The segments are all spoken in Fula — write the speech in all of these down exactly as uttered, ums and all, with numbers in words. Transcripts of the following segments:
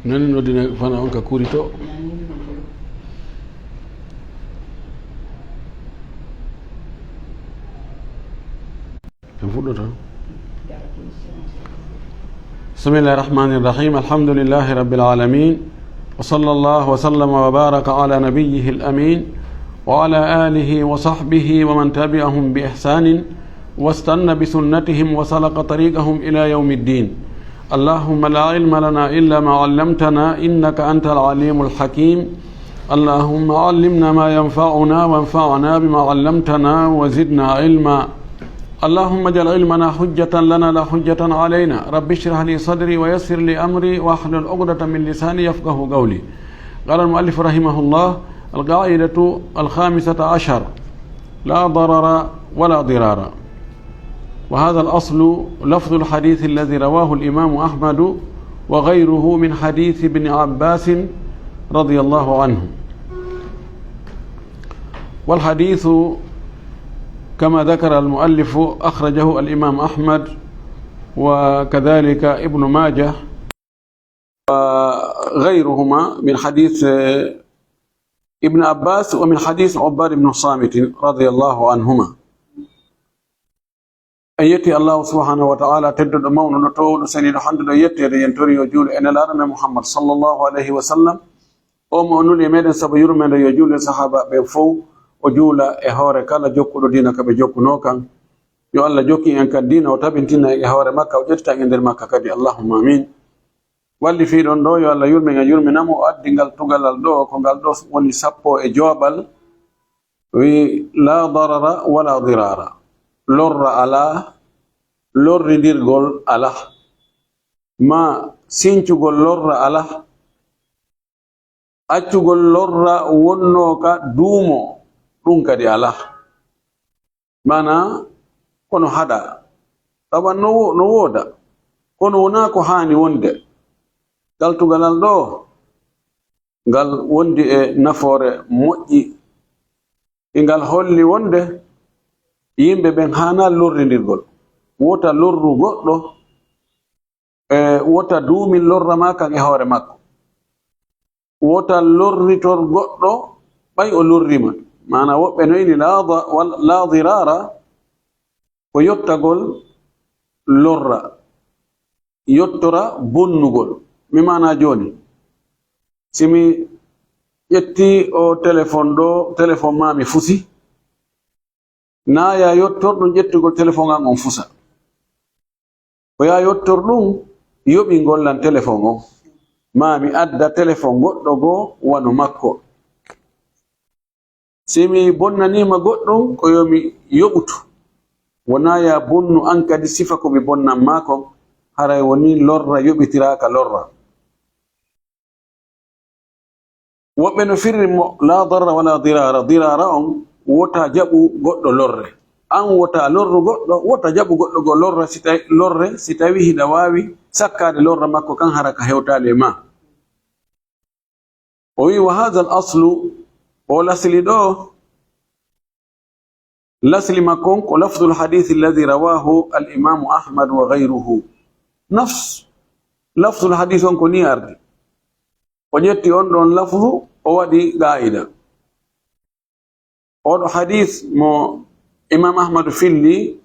Nani noddine fana on ka kuuri to. En fuɗɗoto. بسم الله الرحمن الرحيم. الحمد لله رب العالمين. وصلى الله وسلم وبارك على نبيه الأمين وعلى آله وصحبه ومن تبعهم بإحسان واستن بسنتهم وسلك طريقهم إلى يوم الدين. اللهم لا علم لنا إلا ما علمتنا إنك أنت العليم الحكيم. اللهم علمنا ما ينفعنا وانفعنا بما علمتنا وزدنا علما. اللهم اجعل علمنا حجة لنا لا حجة علينا. رب اشرح لي صدري ويسر لي أمري واحلل عقدة من لساني يفقه قولي. قال المؤلف رحمه الله: القاعدة الخامسة عشر: لا ضرر ولا ضرار. وهذا الأصل لفظ الحديث الذي رواه الإمام أحمد وغيره من حديث ابن عباس رضي الله عنه. والحديث كما ذكر المؤلف أخرجه الإمام أحمد وكذلك ابن ماجه وغيرهما من حديث ابن عباس ومن حديث عباد بن الصامت رضي الله عنهما. En yetti Allahu subhanahu wa ta'ala, tedduɗo, mawnuɗo, towuɗo, seniiɗo, handuɗo yetteede, yen tori yo juulu e Nelaaɗo men Muhammad sallallahu alayhi wa sallam. O mo o nuli e meɗen sabu yurmeende, yo juulu e sahaabaaɓe ɓen fow, o juula e hoore kala jokkuɗo diina ka ɓe jokkunoo kan. Yo Allah jokkin en kan diina, o tabintina en e hoore makka, o ƴettitan en nder makka kadi. Allahumma amin. Walli fii ɗon ɗoo, yo Allah yurmin en, yurmina mo, o addi ngal tugalal ɗoo, ko ngal ɗoo woni sappo e jowaɓal. Wi: "La darara wala dirara." Lorra alaa, lorrindirgol alaa. Ma sincugol lorra alaa. Accugol lorra wonnoo ka duumo, ɗum kadi alaa. Maanaa, kono haɗa, tawa no wo-, no wooda, kono wonaa ko haani wonde. Ngal tugalal ɗoo, ngal wondi e nafoore moƴƴi, e ngal holli wonde yimɓe ɓen haanaa lorrindirgol. Wota lorru goɗɗo, e wota duumin lorra maa kan e hoore makko. Wota lorritor goɗɗo ɓay o lorriima. Maanaa woɓɓe no ini laa da-, wal-, laa dirara ko yottagol lorra, yottora bonnugol. Mi maanaa jooni, si mi ƴetti o téléphone ɗoo, téléphone maa mi fusi, naa yaa yottor ɗum ƴettugol téléphone an on fusa. Ko yaa yottor ɗum yoɓingol lan téléphone on. Maa mi adda téléphone goɗɗo goo wano makko. Si mi bonnaniima goɗɗum, ko yo mi yoɓutu. Wonaa yaa bonnu an kadi sifa ko mi bonnan maa kon, haray wonii lorra yoɓitiraaka lorra. Woɓɓe no firri mo, "La darra wala dirara." Dirara on, wota jaɓu goɗɗo lorre. An wota lorru goɗɗo, wota jaɓu goɗɗo goo lorra si tawi, lorre, si tawi hiɗa waawi sakkaade lorra makko kan hara ka hewtaali e maa. O wi, "Wa hadha al aslu," o lasli ɗoo, lasli makko on ko lafdul hadith alladhi rawahu al imamu Ahmad wa ghayruhu. Nafs, lafdul hadith on ko ni ardi. O ƴetti on ɗon lafdu, o waɗi qaa'ida. Oɗo hadith mo Imam Ahmad filli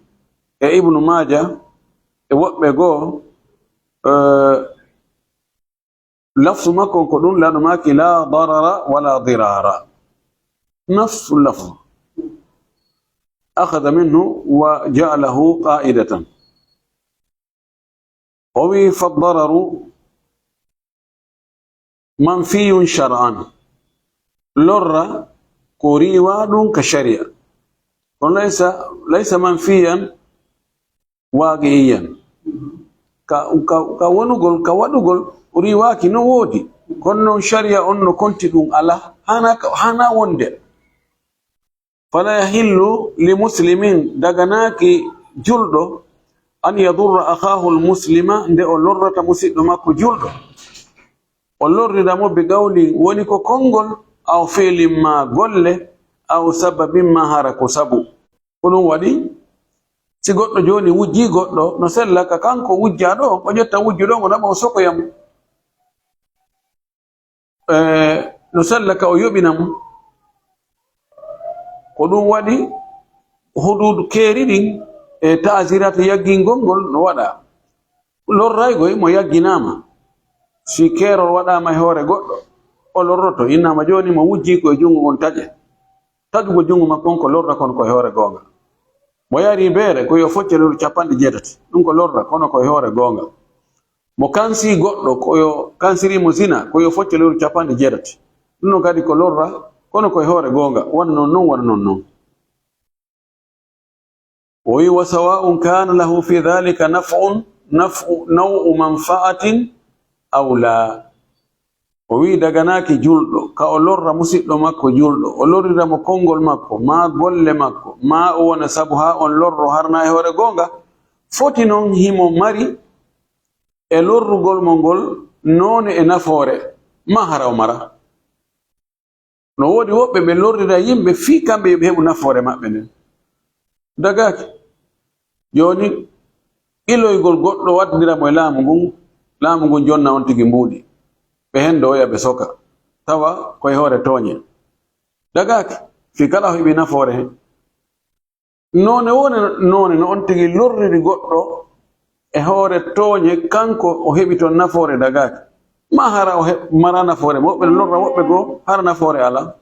e Ibnu Maaja e woɓɓe goo, eh, lafzu makko on ko ɗum, lano maaki, "La darara wala dirara." Nafsu lafzu. Akhadha minhu wa ja'alahu qa'idatan. O wi, "Fa dararu manfiyun shar'an." Lorra ko riiwa ɗum ka sharia. Kono laysa, laysa manfiyan waqi'iyan. Ka, ka, ka wonugol, ka waɗugol, riiwaaki no woodi. Kono noon, sharia on no konti ɗum alaa, hana ka, hana wonde. "Fala yahillu li muslimin," daganaaki julɗo, "an yadurra akhahul muslima," nde o lorrata musiɗɗo makko julɗo. O lorrira mo bi qawlin, woni ko konngol, aw fi'lin, ma golle, aw sababin, ma hara ko sabu. Ko ɗum waɗi, si goɗɗo jooni wujjii goɗɗo, no sella ka kanko wujjaaɗo on, o ƴetta wujjuɗo on, o naɓa, o sokoya mo. E, no sella ka o yoɓina mo. Ko ɗum waɗi huduudu keeri ɗin e taasiraat yaggingol ngol no waɗa. Lorraygoy mo yagginaama. Si keerol waɗaama e hoore goɗɗo, o lorroto. Innama jooni mo wujjii ko e junngo ngon taƴe. Taƴugol junngo makko on ko lorra kono ko e hoore goonga. Mo yari beere ko yo focce lewru capanɗe jeetati. Ɗum ko lorra kono ko e hoore goonga. Mo kansi goɗɗo ko yo kansiri mo zina ko yo focce lewru capanɗe jeetati. Ɗum ɗon kadi ko lorra kono ko e hoore goonga. Wano non non, wano non non. O wi, "Wa sawa'un kana lahu fi dhalika naf'un, naf'u, naw'u manfa'atin aw la." O wi, daganaaki julɗo ka o lorra musiɗɗo makko julɗo, o lorrira mo konngol makko, maa golle makko, maa o wona sabu haa on lorro harna e hoore goonga, foti non himo mari e lorrugol mo ngol noone e nafoore, maa hara o mara. No woodi woɓɓe ɓe lorrira yimɓe fii kamɓe yo ɓe heɓu nafoore maɓɓe nden. Dagaaki. Jooni, iloygol goɗɗo waddira mo e laamu ngun, laamu ngun jonna on tigi mbuuɗi. Ɓe hendoya ɓe soka. Tawa ko e hoore tooñe. Dagaaki. Fii kala o heɓi nafoore hen. Noone wone noone no on tigi lorriri goɗɗo e hoore tooñe, kanko o heɓi ton nafoore dagaaki. Ma hara o he-, mara nafoore, woɓɓe no lorra woɓɓe goo, hara nafoore alaa.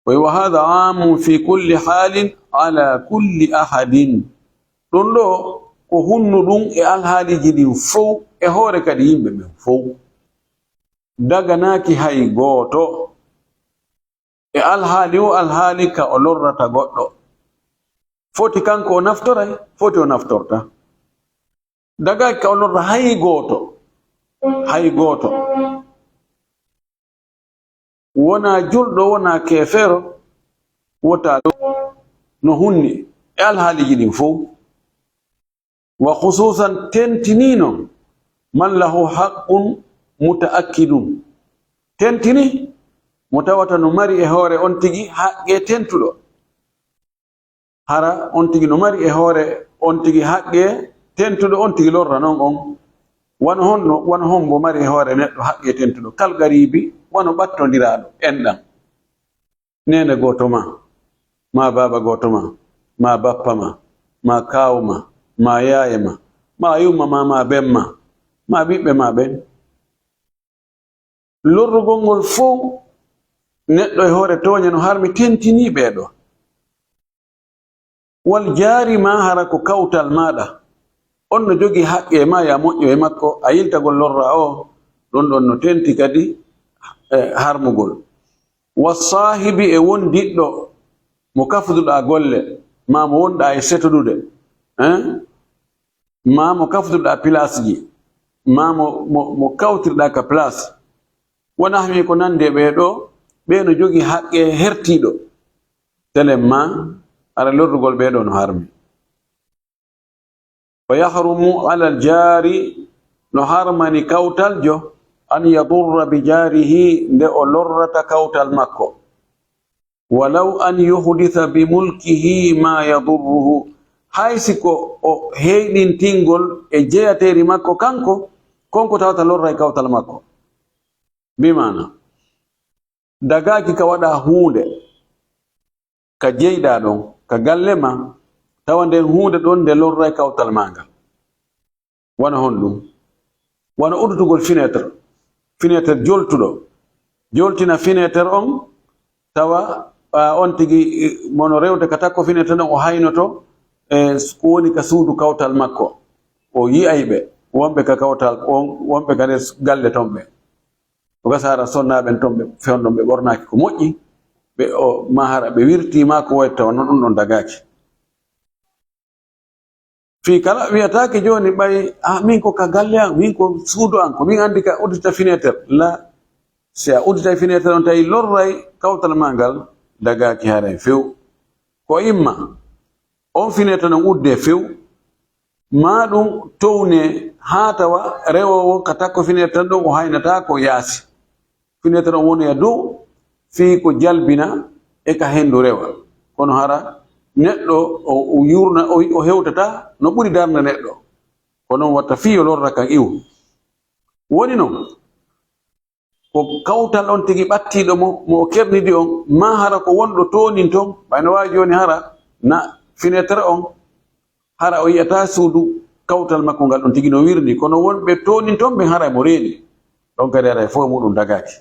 O wi, "Wa hadha amun fi kulli halin ala kulli ahadin." Ɗum ɗo ko hunnu ɗum e alhaaliiji ɗin fow, e hoore kadi yimɓe ɓen fow. Daganaaki hay gooto. E alhaali o alhaali ka o lorrata goɗɗo. Foti kanko o naftoray, foti o naftorta. Dagaaki ka o lorra hay gooto, hay gooto. Wonaa julɗo, wonaa keefeero, wota no hunni e alhaaliiji ɗin fow. Wa khususan tentiniino man lahu haqqun muta'akkidun. Tentini mo tawata no mari e hoore on tigi haqqe tentuɗo. Hara on tigi no mari e hoore on tigi haqqe tentuɗo on tigi lorra non on. Wano honno, wano hombo mari e hoore neɗɗo haqqe tentuɗo? Kal garibi, wano ɓattondiraaɗo, enɗan. Neene gooto ma, ma baaba gooto ma, ma bappa ma, ma kaawu ma, ma yaaye ma, ma yumma ma, ma ben ma, ma ɓiɓɓe ma ɓen. Lorrugol ngol fow, neɗɗo e hoore tooñe no harmi tentinii ɓee ɗoo. Wal jaari ma hara ko kawtal maaɗa. On no jogii haqqe e ma, ya moƴƴo e makko, a yiltagol lorra o, ɗon ɗon no tenti kadi, e, harmugol. Wa saahibi e wondiɗɗo mo kafuduɗaa golle, ma mo wonɗaa e setodude, eh? Ma mo kafuduɗaa pilasji, ma mo, mo, mo kawtirɗaa ka pilas. Wa nahwi ko nandi e ɓee ɗoo, ɓee no jogii haqqe hertiiɗo. Telen ma, hara lorrugol ɓee ɗoo no harmi. Wa yahrumu alal jaari, no harmani kawtaljo, an yadurra bi jaarihi, nde o lorrata kawtal makko. Walaw an yuhditha bi mulkihi ma yadurruhu, hay si ko o heyɗintingol e jeyateeri makko kanko, kon ko tawata lorray kawtal makko. Bi maana, dagaaki ka waɗaa huunde, ka jeyɗaa ɗon, ka galle ma, tawa nden huunde ɗon nde lorray kawtal maa ngal. Wano honɗum? Wano uddutugol fenêtre, fenêtre joltuɗo, joltina fenêtre on, tawa, a, on tigi, e, mono rewde ka takko fenêtre ɗon, o haynoto, e, ko woni ka suudu kawtal makko, o yi'ay ɓe, wonɓe ka kawtal on, wonɓe ka nder galle ton ɓe. O gasa hara sonnaaɓe ɓen ton ɓe fewndo ɓe ɓornaaki ko moƴƴi, ɓe o, ma hara ɓe wirtii ma ko woyta wano ɗum ɗon dagaaki. Fii kala wiyataake jooni ɓay, "Ah, min ko ka galle an, min ko suudu an, ko min anndi ka uddita fenêtre." La, si a udditay fenêtre on tawi lorray kawtal ma ngal, dagaaki haray few. Ko imma on fenêtre non udde few, maa ɗum towne haa tawa rewoowo ka takko fenêtre ɗon o haynataa ko yaasi. Fenêtre on woni e dow fii ko jalbina e ka henndu rewa. Kono hara neɗɗo o, o yurna, o, o hewtata no ɓuri darnde neɗɗo. Ko non watta fii yo lorra kan iwu. Woni non, ko kawtal on tigi ɓattiiɗo mo, mo o kernidi on, maa hara ko wonɗo toonin ton, ɓay no waawi jooni hara na finetre on, hara o yi'ataa suudu kawtal makko ngal ɗon tigi no wirni, kono wonɓe toonin ton ɓen hara mo reeni, ɗon kadi hara e fof muɗum dagaaki.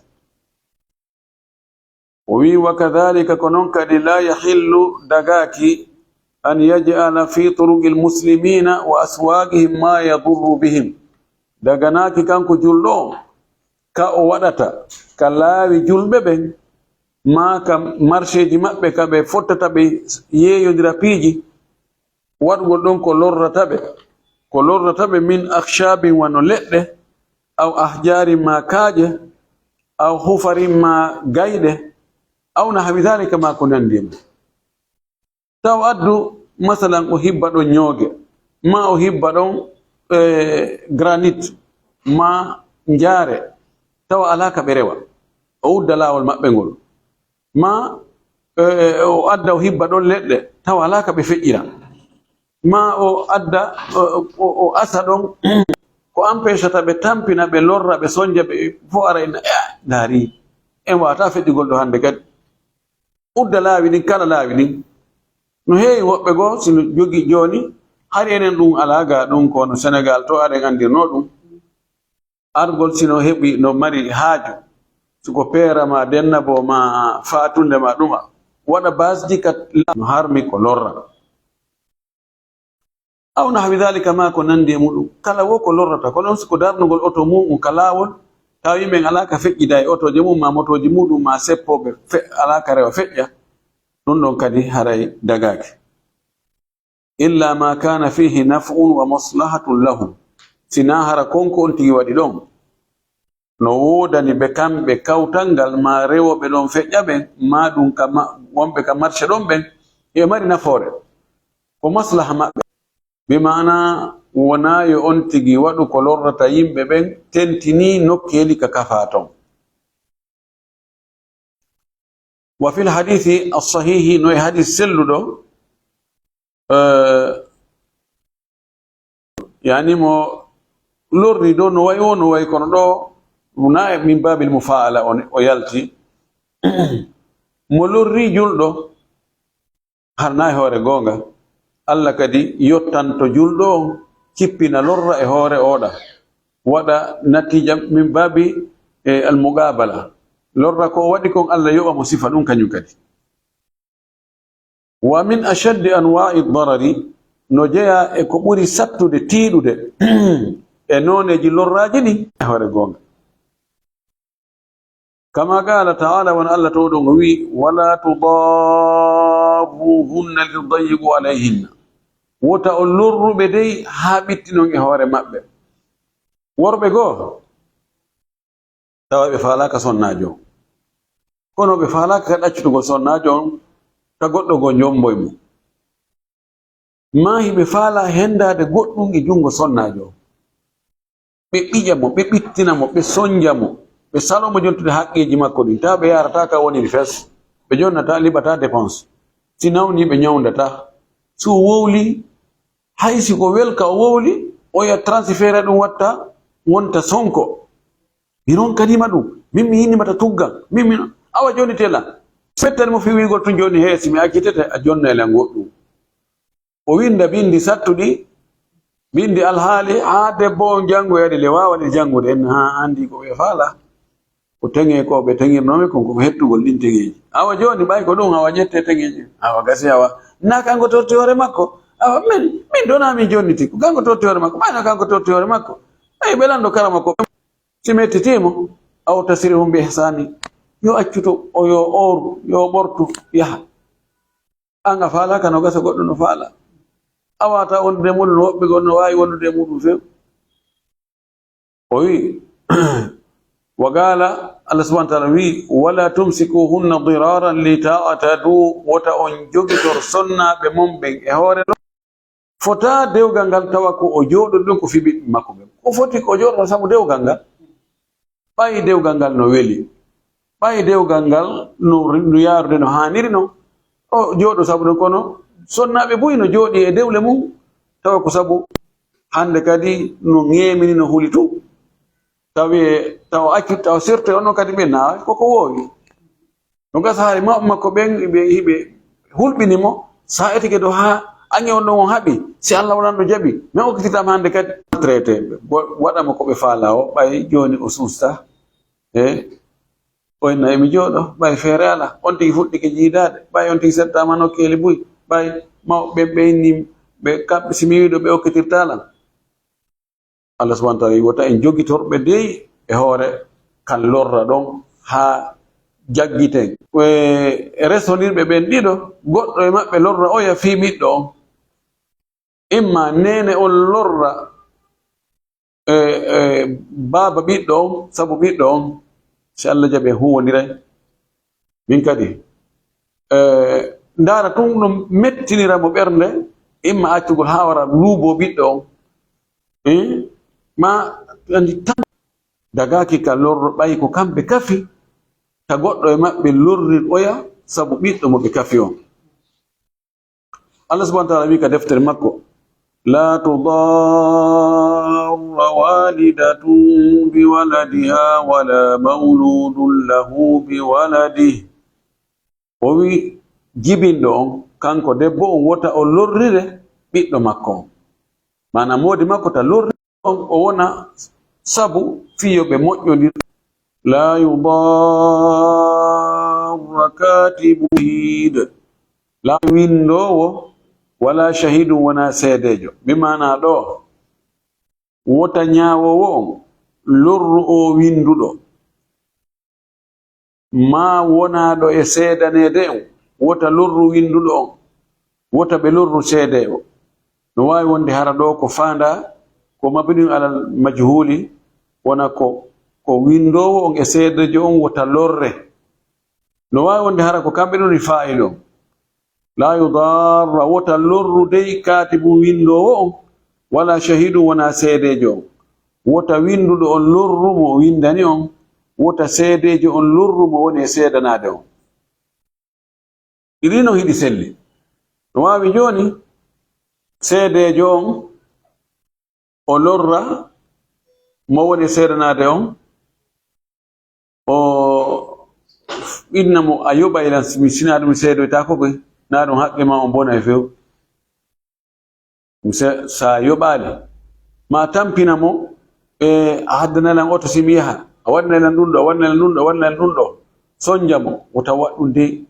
O wi'i, "Wa kadhalika, ko non kadi, la yahillu, dagaaki, an yaj'ala fi turuqil muslimina wa aswaqihim ma yadurru bihim." Daganaaki kanko julɗo on, ka o waɗata ka laawi julɓe ɓen, maa ka marseeji maɓɓe ka ɓe fottata ɓe yeeyondira piiji, waɗugol ɗon ko lorrata ɓe, ko lorrata ɓe min akhshabin wano leɗɗe, aw ahjarin ma kaaƴe, aw hufarin ma gayɗe, aw nahwi dhalika ma ko nandi e mum. Taw addu, masalan, o hibba ɗon ñooge, ma o hibba ɗon, eh, granit, ma njaare, tawa alaa ka ɓe rewa, o udda laawol maɓɓe ngol. Ma, eh, o adda o hibba ɗon leɗɗe, tawa alaa ka ɓe feƴƴira. Ma o adda, o, o, o asa ɗon ko empêchata ɓe tampina, ɓe lorra, ɓe sonja, ɓe fo ara ina, eh, ndaari, en waawata feƴƴugol ɗo hannde kadi. Udda laawi ɗin, kala laawi ɗin. No heewi woɓɓe goo, si no jogii jooni, hari enen ɗum alaa ga ɗum, ko no Senegaal to aɗen anndirnoo ɗum. Argol si no heɓi, no mari haaju, si ko peera ma, dennabo ma, faatunde ma, ɗuma, waɗa baasji ka no harmi ko lorra. Aw nahwi dhalika ma ko nandi e muɗum. Kala wo ko lorrata, ko non si ko darnugol oto mu'um ka laawol, tawa yimɓe alaa ka feƴƴida e otooje mum, ma motooji muɗum, ma seppooɓe fe-, alaa ka rewa feƴƴa, ɗum ɗon kadi haray dagaaki. Illa ma kana fihi naf'un wa maslahatun lahum. Sinaa hara kon ko on tigi waɗi ɗon, no woodani ɓe kamɓe kawtal ngal, ma rewooɓe ɗon feƴƴa ɓen, ma ɗum ka ma-, wonɓe ka marché ɗon ɓen, e mari nafoore. Ko maslaha maɓɓe. Bi maana wonaa yo on tigi waɗu ko lorrata yimɓe ɓen, tentinii nokkeeli ka kafaa ton. Wa fil hadiisi as-sahiihi, no e hadiis selluɗo, eh, yani mo lorri ɗo no wayi o, no wayi kono ɗo, na e min baabil mufaa'ala o, o yalti. Mo lorri julɗo, harna e hoore goonga, Allah kadi yottanto julɗo on, cippina lorra e hoore oɗa, waɗa natiija min baabi, e, al-muqaabala. Lorra ko o waɗi kon, Allah yoɓa mo sifa ɗum kañum kadi. Wa min ashaddi anwaa'i darari, no jeyaa e ko ɓuri sattude, tiiɗude e nooneeji lorraaji ɗin e hoore goonga. Kama qaala ta'ala, won Allah to ɗon o wi'i, "Wala tudarruhunna litudayyiqu alayhinna." Wota on lorruɓe dey haa ɓittinon e hoore maɓɓe. Worɓe goo, tawa ɓe faalaaka sonnaajo on. Kono ɓe faalaaka kadi accutugol sonnaajo on ta goɗɗo goo jombo e mum. Maa hiɓe faalaa hendaade goɗɗum e junngo sonnaajo on. Ɓe ɓiƴa mo, ɓe ɓittina mo, ɓe sonja mo, ɓe salo mo jontude haqqeeji makko ɗin. Tawa ɓe yaarataa ka woniri fes. Ɓe jonnataa, liɓataa dépense. Si nawni, ɓe ñawndataa. Si o wowli, hay si ko welka o wowli, oya transféré ɗum watta, wonta sonko. Mi ronkaniima ɗum. Min mi yinniima ta tuggan. Min mi, awa jooni tela. Fettani mo fii wiigol tun jooni, hee, si mi accitete, a jonnay lan goɗɗum. O winnda binndi sattuɗi, binndi alhaali, haa debbo on janngoya ɗi, le waawa ɗi janngude. En haa anndi ko ɓe faala. Ko teŋe ko ɓe teŋirnoomi kon, ko hettugol ɗin teŋeeji. Awa jooni ɓay ko ɗum, awa ƴette teŋeeji. Awa gasi, awa. Na kanko totti hoore makko. Awa min, min donaa min jonniti. Ko kanko totti hoore makko. Ɓay na kanko totti hoore makko. Ɓay ɓe lanndo kara makko. Si mettitii mo, aw tasrihun bi ihsani. Yo accuto, o yo ooru, yo ɓortu, yaha. An a faalaaka no gasa goɗɗo no faala. A waata wondude e muɗum no woɓɓe goo no waawi wondude e muɗum few. O wi'i, wa qaala, Allah subhanahu wa ta'ala wi'i, "Wala tumsikuhunna diraran li ta'tadu," wota on jogitor sonnaaɓe mon ɓen e hoore ɗon. Fotaa dewgal ngal tawa ko o jooɗo ɗon ko fii ɓiɓɓe makko ɓen. Ko foti ko jooɗo sabu dewgal ngal. Ɓay dewgal ngal no weli, ɓay dewgal ngal no, no yaarude no haaniri non, o jooɗo sabu ɗum, kono sonnaaɓe buy no jooɗi e dewle mum, tawa ko sabu hannde kadi no ŋeemini, no huli tun. Tawi, taw accu, taw sirte on kadi ɓe na koko woowi. No gasa hari mawɓe makko ɓen, ɓe, ɓe hulɓini mo, sa etike ɗo ha ange on ɗon on haɓi, si Allah waɗan ɗo jaɓi, min okkitirtama hande kadi. Traité, ɓe wa-, waɗa mo ko ɓe faala o, ɓay jooni o suusta. E, o inna emi jooɗo, ɓay feere ala, on tigi fuɗɗike jiidaade, ɓay on tigi settama nokkeeli buy, ɓay mawɓe ɓen ɓe inni, ɓe kamɓe, si mi wiɗo ɓe okkitirta lan. Allah subhanahu wa ta'ala wi wota en jogitorɓe dey e hoore kan lorra ɗon haa jaggiten. E resondirɓe ɓen ɗiɗo, goɗɗo e maɓɓe lorra oya fii ɓiɗɗo on. Imma neene on lorra, e, e, baaba ɓiɗɗo on, sabu ɓiɗɗo on, si Allah jaɓi en huuwondiray. Min kadi, e, ndaara tun ɗum mettinira mo ɓernde, imma accugol haa wara luubo ɓiɗɗo on. E, ma andi tan dagaaki ka lorro ɓay ko kamɓe kafi, ta goɗɗo e maɓɓe lorrir oya sabu ɓiɗɗo mo ɓe kafi on. Allah subhanahu wa ta'ala wi ka deftere makko, "La tudarra walidatun bi waladiha wala mauludun lahu bi waladih." O wi jibinɗo on, kanko debbo on, wota o lorrire ɓiɗɗo makko on. Maana moodi makko ta lorri on, o wona sabu fii yo ɓe moƴƴondir. La yudarra katibu shahid. La windoowo wala shahidun wona seedeejo. Bi maana ɗo, wota ñaawoowo on lorru o winduɗo. Maa wonaaɗo e seedaneede on, wota lorru winnduɗo on, wota ɓe lorru seedee o. No waawi wonde hara ɗoo ko faandaa ko mabniyun alal majhuuli, wona ko, ko winndoowo on e seedeejo on wota lorre. No waawi wonde hara ko kamɓe ɗon e faa'il on. Laa yudaarra, wota lorru dey kaatibun winndoowo on, walaa shahiidun wonaa seedeejo on. Wota winnduɗo on lorru mo o winndani on, wota seedeejo on lorru mo woni e seedanaade on. Ɗiɗi non hiɗi selli. No waawi jooni seedeejo on o lorra mo woni e seedanaade on, o inna mo, "A yoɓay lan, mi sinaa ɗum seedoytaako koy, naa ɗum haqqe ma on bona e few." Se, sa yoɓaali, ma tampina mo, e, "A haddanay lan oto si mi yaha, a waɗanay lan ɗum ɗo, a waɗanay lan ɗum ɗo, a waɗanay lan ɗum ɗo." Sonja mo, wota waɗ ɗum dey.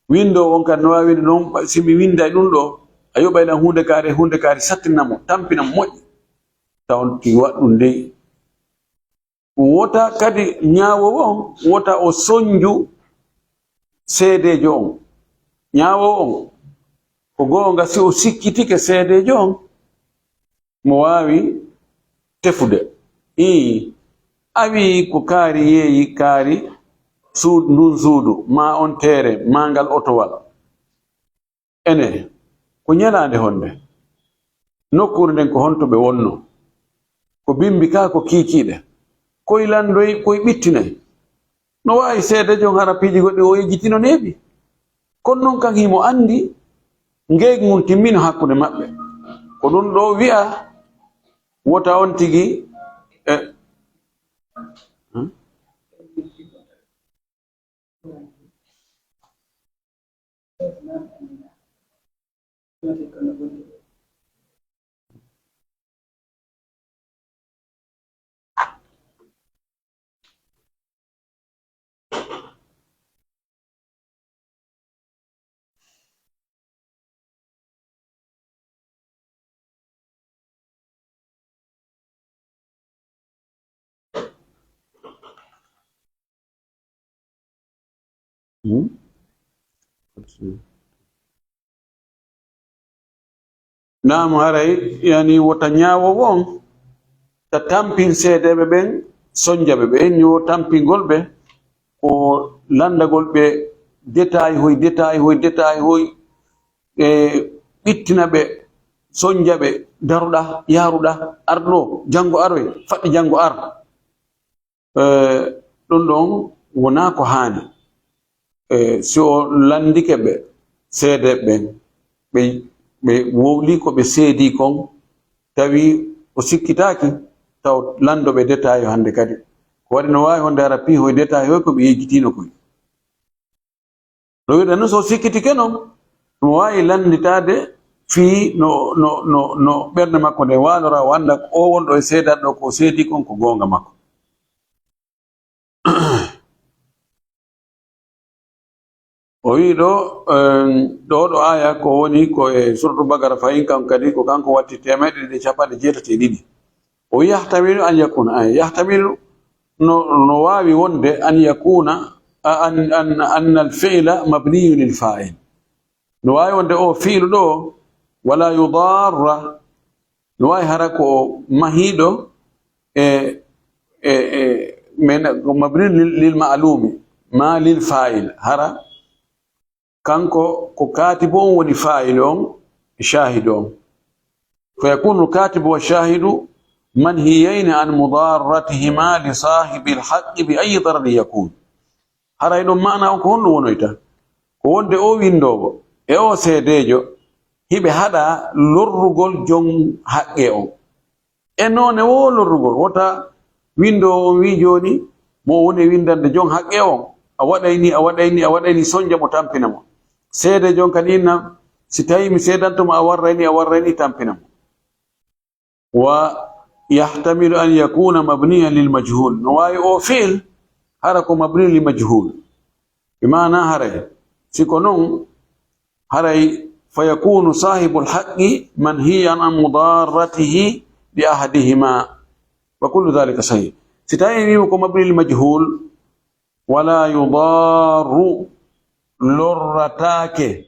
Winndoowo on kadi no waawi wiide non, "Si mi winnday ɗum ɗo, a yoɓay lan huunde kaari, huunde kaari," sattina mo, tampina mo moƴƴi. Taw on tigi waɗ ɗum dey. Wota kadi ñaawoowo on, wota o sonju seedeejo on. Ñaawoowo on, ko goonga, si o sikkitike seedeejo on, mo waawi tefude. Ii, a wii ko kaari yeeyi kaari suud-, ndun suudu, maa on teere, maa ngal otowal. Ene, ko ñalaande honde? Nokkuure nden ko honto ɓe wonno? Ko bimbi kaa ko kiikiiɗe? Koy landoy, koy ɓittinay? No waawi seedeejo on hara piiji goɗɗi o yejjitino neeɓi? Kono non kan himo anndi ngeygu ngun timmino hakkunde maɓɓe. Ko ɗum ɗo wi'a wota on tigi, e, hmm? Hmm? Naam, haray, yani, wota ñaawoowo on ta tampin seedeeɓe ɓen, sonja ɓe. Ɓe inni wo tampingol ɓe ko lanndagol ɓe détail hoy, détail hoy, détail hoy, e ɓittina ɓe, sonja ɓe, daruɗa, yaaruɗa, arɗo, janngo aroy, faɗɗi janngo ar. Eh, ɗum ɗon wonaa ko haani. Eh, si o lanndike ɓe, seedeeɓe ɓen, ɓe, ɓe wowli ko ɓe seedi kon, tawi o sikkitaaki, taw lanndo ɓe détail hannde kadi. Ko waɗi no waawi honde hara piihoy détail hoy ko ɓe yejjitiino koy. No wiɗa no so sikkitike noon, ɗum waawi lannditaade fii no, no, no, no ɓernde makko nde waalora, o annda o wonɗo e seedaade ɗo ko seedi kon ko goonga makko. O wi'i ɗo, em, ɗo, ɗo aya ko woni ko e suratu Bakara fayin kan kadi ko kanko watti teemeɗɗe ɗiɗi e capanɗe jeetati e ɗiɗi. O wi'i yahtamilu an yakuna, ay, yahtamilu no, no waawi wonde an yakuna, a, an, an, anna al fi'la mabniyu lil fa'il. No waawi wonde o fi'lu ɗo, wala yudarra, no waawi hara ko mahiiɗo e, e, e, men, ko mabni lil, lil ma'lumi, ma lil fa'il. Hara kanko ko katibu on woni fa'il on, e shahidu on. Fa yakunu al katibu wa shahidu manhiyayni an mudarratihima li sahibil haqqi bi ayyi dararin yakun. Haray ɗon maana on ko honɗum wonoyta? Ko wonde o winndoowo e o seedeejo hiɓe haɗa lorrugol jon haqqe on. E noone wo lorrugol, wota winndoowo on wi'i jooni mo o woni e winndande jon haqqe on, a waɗay ni, a waɗay ni, a waɗay ni, sonja mo, tampina mo. Seedeejo on kadi inna, si tawi mi seedanto mo, a warray ni, a warray ni, tampina mo. Wa yahtamilu an yakuna mabniyan lil majhul. No waawi o fi'il hara ko mabni lil majhul. Bi maana haray, si ko non, haray fa yakunu sahibul haqqi manhiyan an mudarratihi bi ahadihima. Wa kullu dhalika sahih. Si tawi wi'u ko mabni lil majhul, wala yudarru, lorrataake.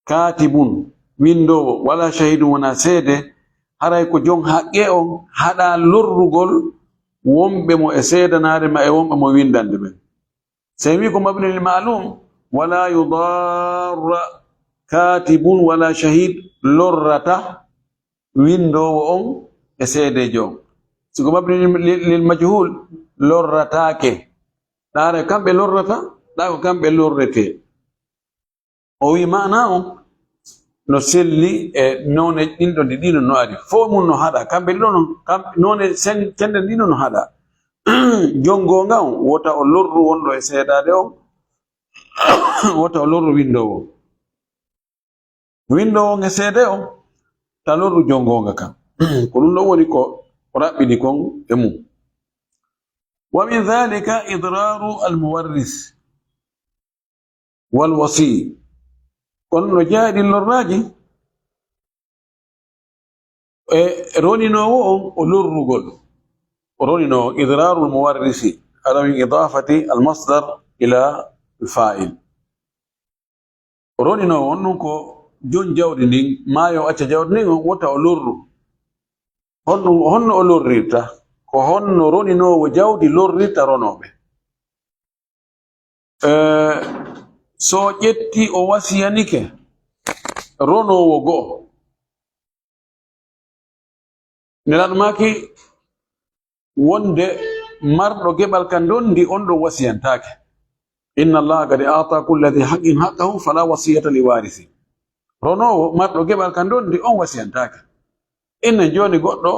Katibun, winndoowo, wala shahidun, wona seede, haray ko jon haqqe on haɗa lorrugol wonɓe mo e seedanaade ma e wonɓe mo winndande ɓen. Sey wi ko mabni lil ma'lum, wala yudarra katibun wala shahid, lorrata winndoowo on e seedeejo on. Si ko mabni lil, lil, lil majhul, lorrataake. Ɗaare kamɓe lorrata, ɗa ko kamɓe lorretee. O wi maana on no selli e noone ɗin ɗon ɗi ɗino no ari. Fof mun no haɗa. Kamɓe ɗiɗo non, kam-, noone sen-, cenɗen ɗiɗo no haɗa. Jon goonga on, wota o lorru wonɗo e seedaade on, wota o lorru winndoowo. Winndoowo on e seede on, ta lorru jon goonga kan. Ko ɗum ɗon woni ko raɓɓiɗi kon e mum. Wa min dhalika idraru al muwarris. Wal wasi. Kono no jeyaa e ɗin lorraaji, e roninoowo on o lorrugol. O roninoowo, idrarul muwarrisi, ala min idafati al masdar ila al fa'il. O roninoowo on ɗum ko jon jawdi ndin, maayo acca jawdi ndin on wota o lorru. Honno, honno o lorrirta? Ko honno roninoowo jawdi lorrirta ronooɓe? Eh, so o ƴetti, o wasiyanike ronoowo go'o. Nelaaɗo maaki wonde marɗo geɓal ka ndondi on ɗon wasiyantaake. Inna Allaha qad a'ta kulla dhi haqqin haqqahu fala wasiyata li warisi. Ronoowo marɗo geɓal ka ndondi on wasiyantaake. Innen jooni goɗɗo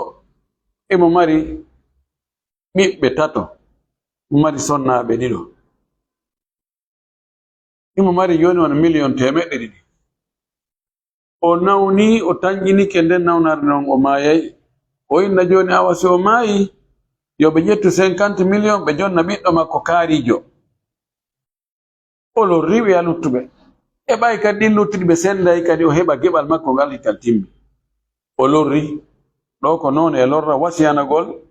emo mari ɓiɓɓe tato, mari sonnaaɓe ɗiɗo. Imo mari jooni wona miliyon teemeɗɗe ɗiɗi. O nawni, o tanƴinike nden nawnaare non, o maayay. O inna jooni, awa si o maayi, yo ɓe ƴettu cinquante millions, ɓe jonna ɓiɗɗo makko kaariijo. O lorri ɓe a luttuɓe. E ɓay kadi ɗin luttuɗi ɓe senday kadi o heɓa geɓal makko ngal hital timmi. O lorri. Ɗo ko noon e lorra wasiyanagol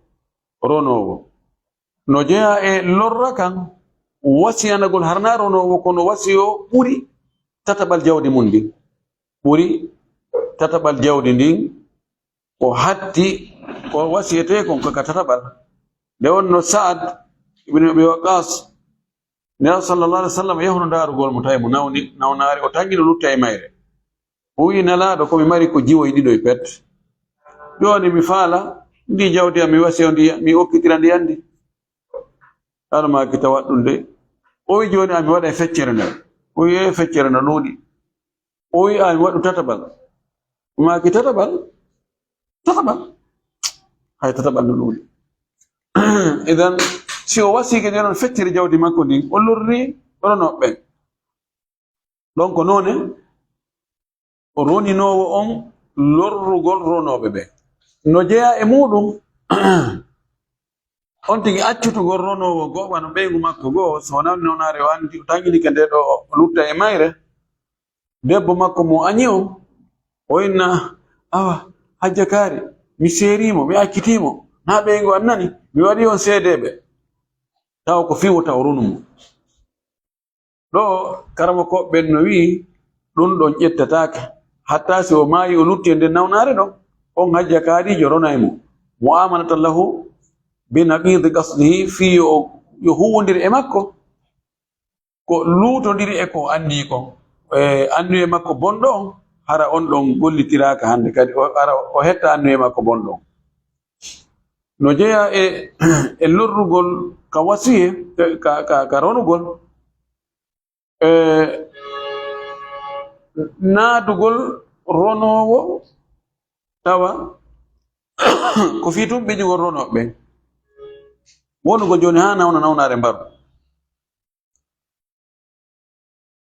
ronoowo. No jeyaa e lorra kan, wasiyanagol harnaa ronoowo, kono wasiyo ɓuri tataɓal jawdi mum ndin. Ɓuri tataɓal jawdi ndin, ko hatti, ko wasiyetee kon ko ka tataɓal. Nde wonno Sa'ad ibn Abi Waqqas, Nelaaɗo sallallahu alaihi wasallam yahuno ndaarugol mo, tawi mo nawni, nawnaare, o tanƴino lutta e mayre. O wi'i, Nelaaɗo, ko mi mari ko jiwoy ɗiɗo e pet. Jooni mi faala, ndi jawdi am mi wasiyo ndi, mi okkitira ndi anndi. Almaaki tawat ɗum de. O wi'i, jooni ami waɗa e feccere nden. O wi'i, e feccere no ɗuuɗi. O wi'i, ami waɗu tataɓal. Maaki tataɓal? Tataɓal? Hay tataɓal no luuli. Idan, si o wasiike jooni on fecciri jawdi makko ndin, o lorri ronooɓe ɓen. Ɗon ko noone o roninoowo on lorrugol ronooɓe ɓen. No jeyaa e muuɗum, on tigi accutugol ronoowo goo, wano ɓeyngu makko goo, so wonaa nawnaare o anndi, o taŋinike nde ɗoo, o lutta e mayre. Debbo makko mo añi on, o inna, "Awa, Hajja Kaari, mi seerii mo, mi accitii mo. Naa ɓeyngu an nani, mi waɗii on seedeeɓe." Tawa ko fii wota o ronu mo. Ɗoo, karamokooɓe ɓen no wi'i, ɗum ɗon ƴettataake. Hatta si o maayi, o lutti e nden nawnaare ɗon, on Hajja Kaariijo ronay mo. Mu'amalatan lahu bi naqidi qasdihi, fii yo, yo huuwondir e makko ko luutondiri e ko o anndi kon. E annuye makko bonɗo on, hara on ɗon gollitiraaka hannde kadi, o, hara o hetta annuye makko bonɗo on. No jeyaa e, e lorrugol ka wasiye, ka, ka, ka ronugol, e naadugol ronoowo, tawa ko fii tun ɓiƴugol ronooɓe ɓen. Wonugol jooni haa nawna nawnaare mbaru.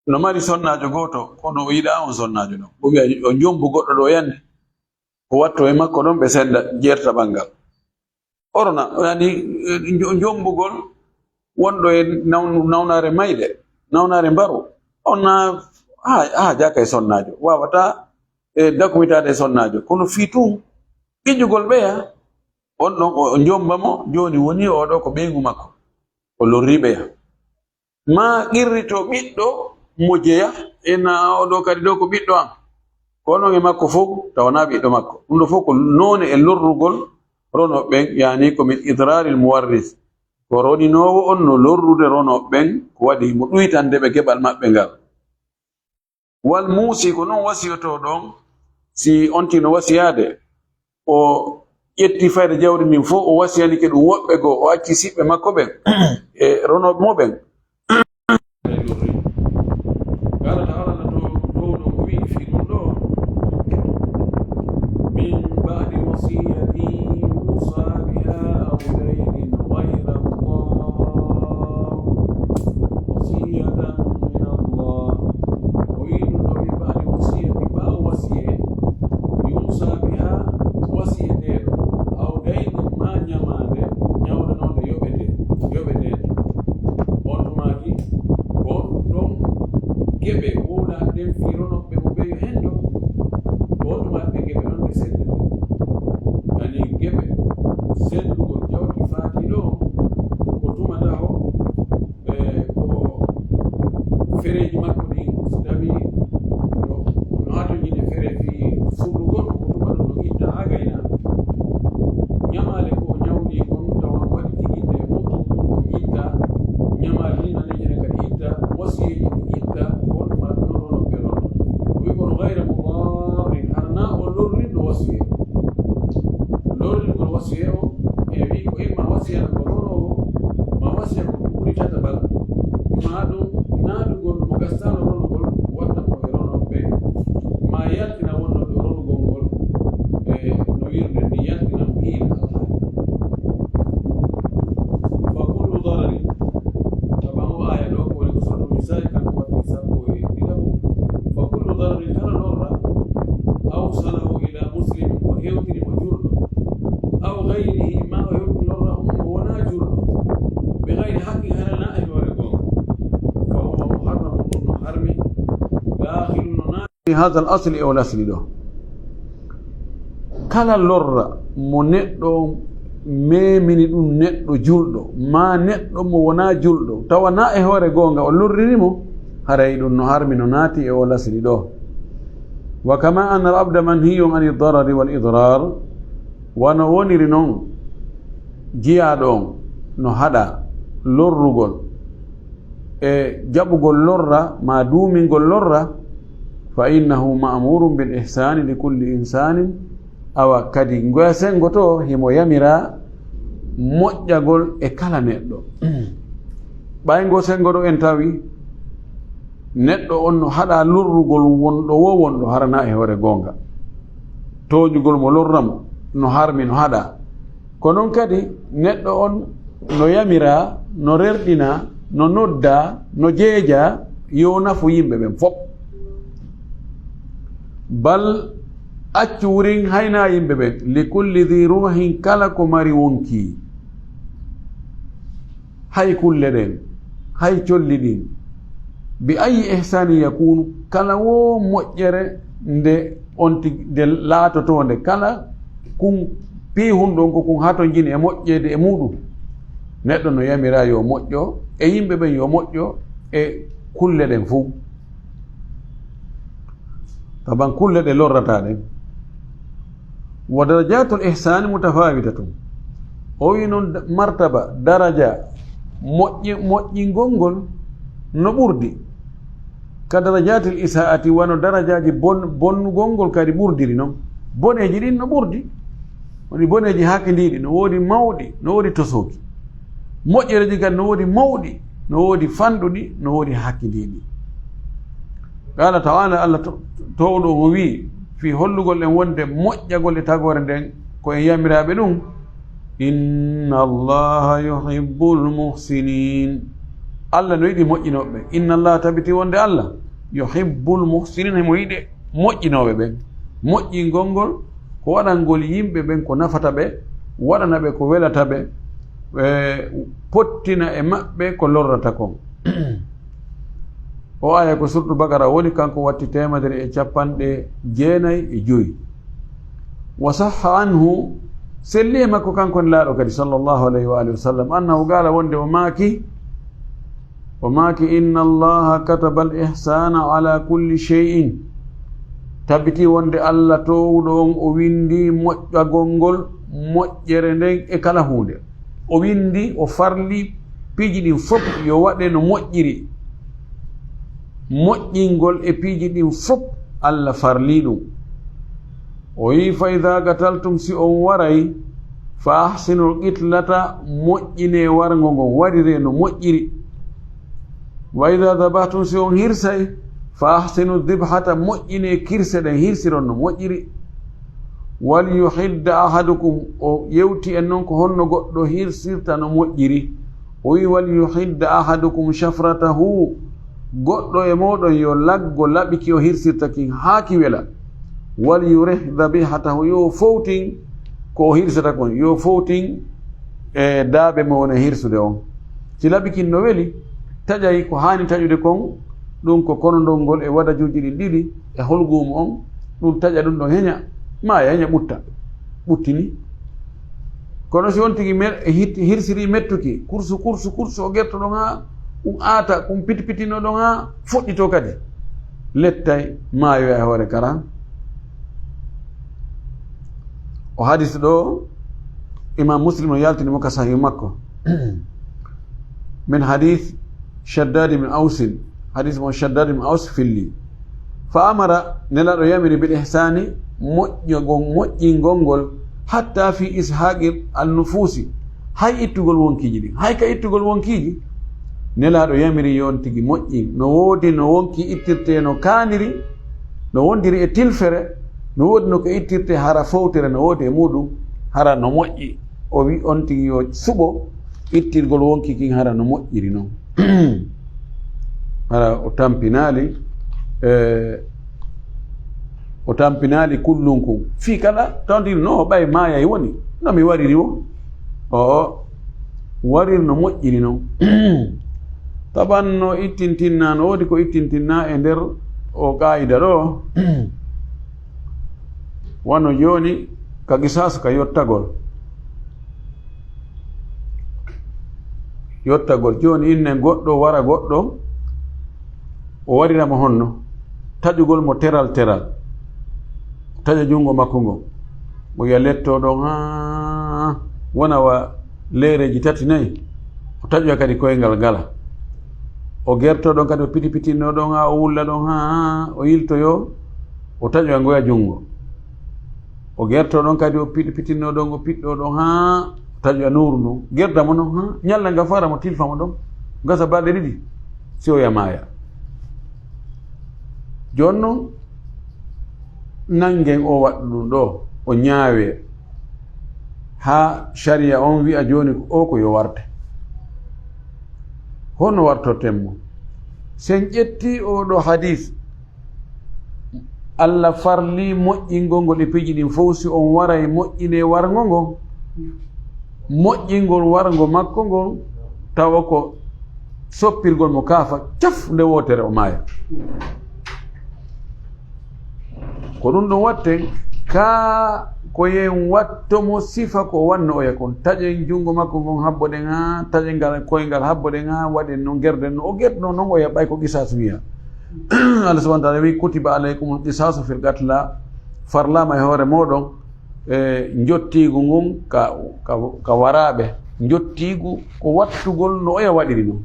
No mari sonnaajo gooto, kono o yiɗaa on sonnaajo ɗon. O wi'a, "Yo njombu goɗɗo ɗoo yande, o watto e makko ɗon, ɓe senda, jeerta ɓanngal." O rona, yani, njo-, njombugol wonɗo e nawn-, nawnaare mayde, nawnaare mbaru. On na, haa, haa jaaka e sonnaajo. Waawataa, e, dakumitaade e sonnaajo. Kono fii tun, ɓiƴugol ɓeya, on ɗon o, o njomba mo, jooni woni oo ɗoo ko ɓeyngu makko. O lorrii ɓeya. Maa qirrito ɓiɗɗo mo jeya, ena oo ɗoo kadi ɗoo ko ɓiɗɗo am. Ko onon e makko fof, tawa wonaa ɓiɗɗo makko. Ɗum ɗoo fof ko noone e lorrugol ronooɓe ɓen, yani ko min idraril muwarris. Ko roninoowo on no lorrude ronooɓe ɓen, ko waɗi mo ɗuytande ɓe geɓal maɓɓe ngal. Wal muusi, ko non wasiyotoo ɗon, si on tino wasiyaade, o ƴetti fayda jawdi ndin fof, o wasiyanike ɗum woɓɓe goo, o acci siɓɓe makko ɓen e ronooɓe mo ɓen. Kala ta alana to, to ɗo ko wi'i fii ɗum ɗo, min ba'di wasiyatin yusa biha aw daynin ghayra mudar. Wasiyatan min Allah. O wi'i ɗum ɗo, min ba'di wasiyati, ɓaawo wasiye, yusa biha, wasiyeteeɗo, aw daynin, maa ñamaande, ñawɗanoonde yoɓete, yoɓeteeɗo. On tumaaki, ko ɗon geɓe wowlaa ɗen fii ronooɓe mo ɓe yo hendo, ko on tumaaki ɓe geɓe ɗon ɓe sendete. Yani geɓe sendugol jawdi faati ɗo, ko tumata o, e, ko fereeji makko ɗin, so tawi no, no hatojine fere fii furlugol, ko tuma ɗum no itta haa gayna. Ñamaale ko o ñawli kon, tawa no waɗi tiginde e muɗum, ɗum ɗon itta. Ñamaale ɗin anniyeene kadi itta, wasiyeeji ɗin itta, ko on tuma ɗum no ɗon ɓe ɗon. O wi kono gayra mudarrin, hara na o lorrinɗo wasiye. Lorringol wasiye o, e wi ko imma wasiyana ko ronoowo, ma wasiya ko ɓuri tataɓal, ma ɗum naadugol mo gastaano ronugol, watta mo e ronooɓe, ma yaltina wonnooɓe ronugol ngol, e no wirde ni yaltina mo hiila alhaali. Fa kullu darari, kama o aya ɗo, ko woni ko suratul Nisa'i, kanko watti sappo e ɗiɗaɓo. Fa kullu darari, kala lorra, awsalahu ila muslimin, o hewtini mo julɗo, aw gayrihi, ma o hewti lorra on mo wonaa julɗo, bi gayri haqqin, hara na e hoore goonga, fa huwa muharramun, ɗum no harmi, dakhilun, no naati fi hadha al asli, e o lasli ɗo. Kala lorra mo neɗɗo memini ɗum neɗɗo julɗo, ma neɗɗo mo wonaa julɗo, tawa na e hoore goonga o lorriri mo, haray ɗum no harmi, no naati e o lasli ɗo. Wa kama anna al abda manhiyun ani darari wal idrar, wano woniri non jiyaaɗo on no haɗa lorrugol e jaɓugol lorra, ma duumingol lorra, fa innahu ma'murun bil ihsani li kulli insanin, awa kadi ngoya sengoto himo yamira moƴƴagol e kala neɗɗo. Ɓay ngo sengoɗo en tawi neɗɗo on no haɗa lorrugol wonɗo wo wonɗo harana e hoore goonga. Tooñugol mo lorra mo no harmi, no haɗa. Ko noon kadi, neɗɗo on no yamiraa, no rerɗinaa, no noddaa, no jeejaa, yo nafu yimɓe ɓen fof. Bal accu wurin haynaa yimɓe ɓen, li kulli dhi ruuhin, kala ko mari wonkii. Hay kulle ɗen, hay colli ɗin, bi ayi ihsani yakunu, kala wo moƴƴere nde on tigi, nde laatotoonde, kala kun piihun ɗon ko kun hatonjini e moƴƴeede e muuɗum. Neɗɗo no yamiraa yo moƴƴo, e yimɓe ɓen yo moƴƴo, e kulle ɗen fuu. Taban kulle ɗe lorrataa ɗen. Wa darajatul ihsani mutafawitatun. O wi noon da-, martaba, daraja, moƴƴi-, moƴƴingol ngol no ɓurdi. Ka darajatil isaati, wano darajaaji bon-, bonnugol ngol kadi ɓurdiri noon. Boneeji ɗin no ɓurdi. Woni boneeji hakindiiɗi, no woodi mawɗi, no woodi tosooki. Moƴƴereeji kadi no woodi mawɗi, no woodi fanɗuɗi, no woodi hakindiiɗi. Qala ta'ala, Allah to-, toowɗo on o wi'i, fii hollugol en wonde moƴƴagol e tagoore nden ko en yamiraaɓe ɗum, "Inna Allaha yuhibbul muhsinin." Allah no yiɗi moƴƴinooɓe. "Inna Allaha", tabiti wonde Allah, "yuhibbul muhsinin", himo yiɗi moƴƴinooɓe ɓen. Moƴƴingol ngol ko waɗangol yimɓe ɓen ko nafata ɓe, waɗana ɓe ko welata ɓe, e pottina e maɓɓe ko lorrata kon. O aya ko surtu Bakara woni, kanko watti teemedere e capanɗe jeenay e joyi. Wa sahha anhu, selli e makko kanko Nelaaɗo kadi, sallallahu alayhi wa alihi wa sallam, annahu qaala, wonde o maaki, o maaki, "Inna Allaha kataba al ihsana ala kulli shay'in." Tabiti wonde Allah toowuɗo on o windi moƴƴagol ngol, moƴƴere nden e kala huunde. O windi, o farli piiji ɗin fof yo waɗe no moƴƴiri. Moƴƴingol e piiji ɗin fof Allah farli ɗum. O wi'i, "Fa idha qataltum", si on waray, "fa ahsinul qitlata", moƴƴine warngo ngon, warire no moƴƴiri. "Wa idha dhabahtum", si on hirsay, "fa ahsinu dhibhata", moƴƴine kirse ɗen, hirsiron no moƴƴiri. "Wal yuhidda ahadukum", o yewti en noon ko honno goɗɗo hirsirta no moƴƴiri. O wi'i, "Wal yuhidda ahadukum shafratahu", goɗɗo e mooɗon yo laggo laɓi ki o hirsirta kin haa ki wela. "Wal yurih dhabihatahu", yo fowtin ko o hirsata kon, yo fowtin e daabe mo woni hirsude on. Si laɓi kin no weli, taƴay ko haani taƴude kon, ɗum ko konondol ngol e wadajuuji ɗin ɗiɗi e holguumu on, ɗum taƴa ɗum ɗon heña, maaya heña ɓutta, ɓuttini. Kono si on tigi mer-, hit-, hirsiri mettuki, kursu, kursu, kursu, o gerto ɗon haa ɗum aata, ɗum pitipitino ɗon haa fuɗɗito kadi, lettay maayo e hoore karan. O hadis ɗo, Imam Muslim no yaltini mo ka Sahih makko. Min hadith Shaddad ibn Ausin, hadis mo Shaddad ibn Aus filli. Fa amara, Nelaaɗo yamiri, bil ihsani, moƴƴo-, moƴƴingol ngol, hatta fi ishaqi al nufusi, hay ittugol wonkiiji ɗin, hay ka ittugol wonkiiji, Nelaaɗo yamiri yo on tigi moƴƴin. No woodi no wonki ittirte no kaaniri, no wondiri e tilfere, no woodi no ko ittirte hara fowtere no woodi e muuɗum, hara no moƴƴi. O wi on tigi yo suɓo ittirgol wonki kin hara no moƴƴiri non. Hara o tampinaali, e, o tampinaali kullunkun. Fii kala tawtiri no ɓay maayay woni, no mi wariri wo. O warir no moƴƴiri non. Taban no ittintinna, no woodi ko ittintinna e nder o qaayida ɗo. Wano jooni ka qisaasu ka yottagol. Yottagol. Jooni innen goɗɗo wara goɗɗo, o warira mo honno? Taƴugol mo teral teral. O taƴa junngo makko ngon. O wi'a lettoo ɗon haa wona wa leereeji tati nayi. O taƴoya kadi koyngal ngala. O gertoo ɗon kadi o pitipitinnoo ɗon haa o wulla ɗon haa o yiltoyoo. O taƴoya ngoya junngo. O gertoo ɗon kadi o pitipitinnoo ɗon, o piɗɗoo ɗon haa o taƴoya nowru ndun. Gerda mo non haa ñalla nga fara mo tilfa mo ɗon. Gasa balɗe ɗiɗi. Si o yamaaya. Jooni non, nanngen o waɗa ɗum ɗo, o ñaawee. Haa shari'a on wi'a jooni o ko yo warte. Honno wartorten mo? Sen ƴetti oo ɗoo hadis, Allah farli moƴƴingol ngol e piiji ɗin fow. Si on waray moƴƴinee warngo ngon, moƴƴingol warngo makko ngol, tawa ko soppirgol mo kaafa, caf, nde wootere o maaya. Ko ɗum ɗum watten, kaa ko yen watto mo sifa ko wanno oya kon. Taƴen junngo makko ngon, habboɗen haa, taƴen ngal koyngal, habboɗen haa, waɗen no, gerden no o gerduno non oya, ɓay ko qisas wiya. Allah subhanahu wa ta'ala wi, "Kutiba alaykumul qisasu fil qatla," farlaama e hoore mooɗon, e njottiigu ngun ka, ka, ka waraaɓe, njottiigu ko wattugol no oya waɗiri non.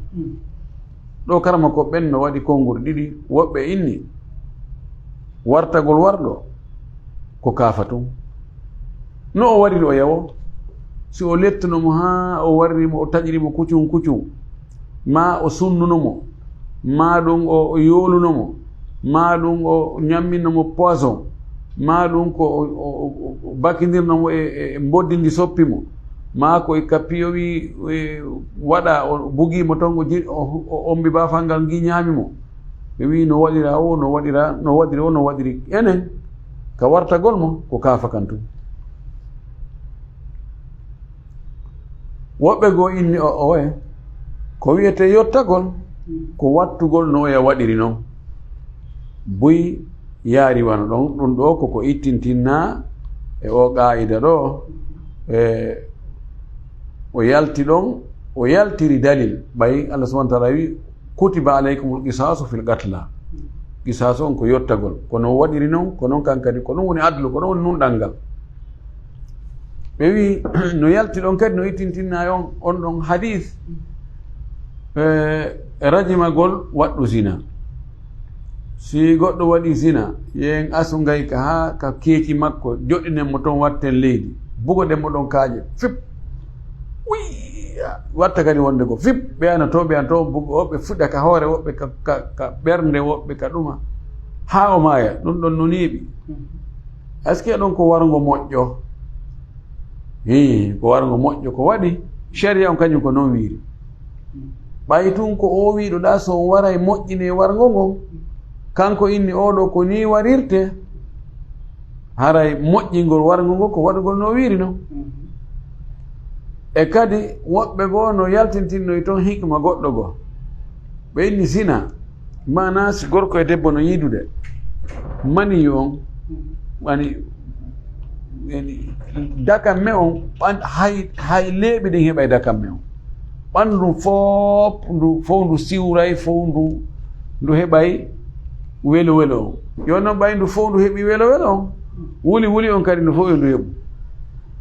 Ɗo karama ko ɓen no waɗi konguɗi ɗiɗi, woɓɓe inni wartagol warɗo ko kaafa tun. No o waɗiri oya wo, si o lettuno mo haa o warri mo, o taƴiri mo kucun kucun, maa o sunnuno mo, maa ɗum o, o yooluno mo, maa ɗum o ñamminno mo poison, maa ɗum ko o, o, o, o bakindirno mo e, e, e mboddi ndi soppi mo, maa ko e ka piyowi, e, waɗa, o bugii mo ton, o ji-, o, o ombi baafal ngal, ngi ñaami mo. Ɓe wi'i no waɗira o, no waɗira, no waɗiri o, no waɗiri enen. Ka wartagol mo, ko kaafa kan tun. Woɓɓe goo inni o, oye, ko wi'etee yottagol, ko wattugol no oya waɗiri non. Buy yaari wano ɗon, ɗum ɗoo ko ko ittintinnaa e o qaa'ida ɗoo, e o yalti ɗon, o yaltiri dalil. Ɓay Allah subhanahu wa ta'ala wi, "Kutiba alaykumul qisasu fil qatla." Qisasu on ko yottagol. Ko non waɗiri non, ko non kan kadi, ko ɗum woni adlu, ko ɗum woni nunɗal ngal. Ɓe wi, no yalti ɗon kadi, no ittintinna on, on ɗon hadis, e, e rajimagol waɗɗo zina. Si goɗɗo waɗi zina, yen asu ngay ka haa ka keeci makko, joɗɗinen mo ton, watten leydi, bugoɗen mo ɗon kaaƴe, fip. Wi, watta kadi wonde ko fip, ɓe ana to, ɓe ana to, bugo, woɓɓe fuɗa ka hoore, woɓɓe ka, ka, ka ɓernde, woɓɓe ka ɗuma. Haa o maaya, ɗum ɗon no neeɓi. Est-ce que ɗon ko warngo moƴƴo? Hii, ko warngo moƴƴo ko waɗi, sharia on kañum ko non wiiri. Ɓay tun ko o wiiɗo ɗa, so on waray moƴƴinee warngo ngon, kanko inni oo ɗoo ko nii warirte, haray moƴƴingol warngo ngo ko waɗugol no o wiiri non. E kadi woɓɓe goo no yaltintinnoy ton hikma goɗɗo goo. Ɓe inni zina, maanaa si gorko e debbo no yiidude, maniyu on, wani, yani, dakamme on, ɓan-, hay, hay leeɓi ɗin heɓay dakamme on. Ɓanndu fof ndu, fof ndu siwray, fof ndu, ndu heɓay welo welo on. Yo non ɓay ndu fof ndu heɓi welo welo on, wuli wuli on kadi ndu fof yo ndu heɓu.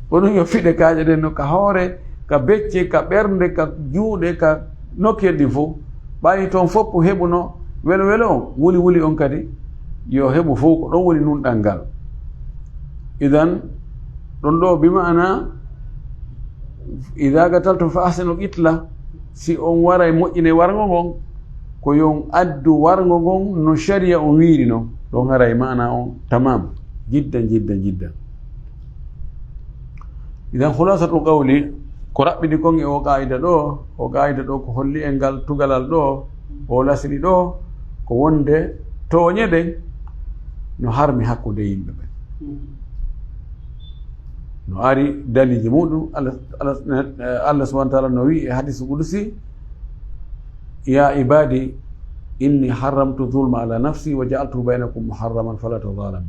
Kono yo fiɗe kaaƴe ɗen no ka hoore, ka becce, ka ɓernde, ka juuɗe, ka nokkiyel ɗin fof. Ɓay toon fof ko heɓuno welo welo on, wuli wuli on kadi yo heɓu fof, ko ɗon woni nunɗal ngal. Idan, ɗon ɗo bi ma'ana, "Idha qataltum fa ahsinul qitla", si on waray moƴƴine warngo ngon, ko yo on addu warngo ngon no sharia on wiiri non. Ɗon haray ma'ana on tamam. Jiddan, jiddan, jiddan. Idan, khulasatul qawli, ko raɓɓiɗi kon e o qaida ɗo, o qaida ɗo ko holli en ngal tugalal ɗo, o lasiri ɗo, ko wonde tooñe ɗen no harmi hakkunde yimɓe ɓen. No ari daliji muɗum, Allah, Allah, Allah subhanahu wa ta'ala no wi e hadis qudusi, "Ya ibadi, inni haramtu zulma ala nafsi wa ja'altu bainakum muharraman fala tazalamu."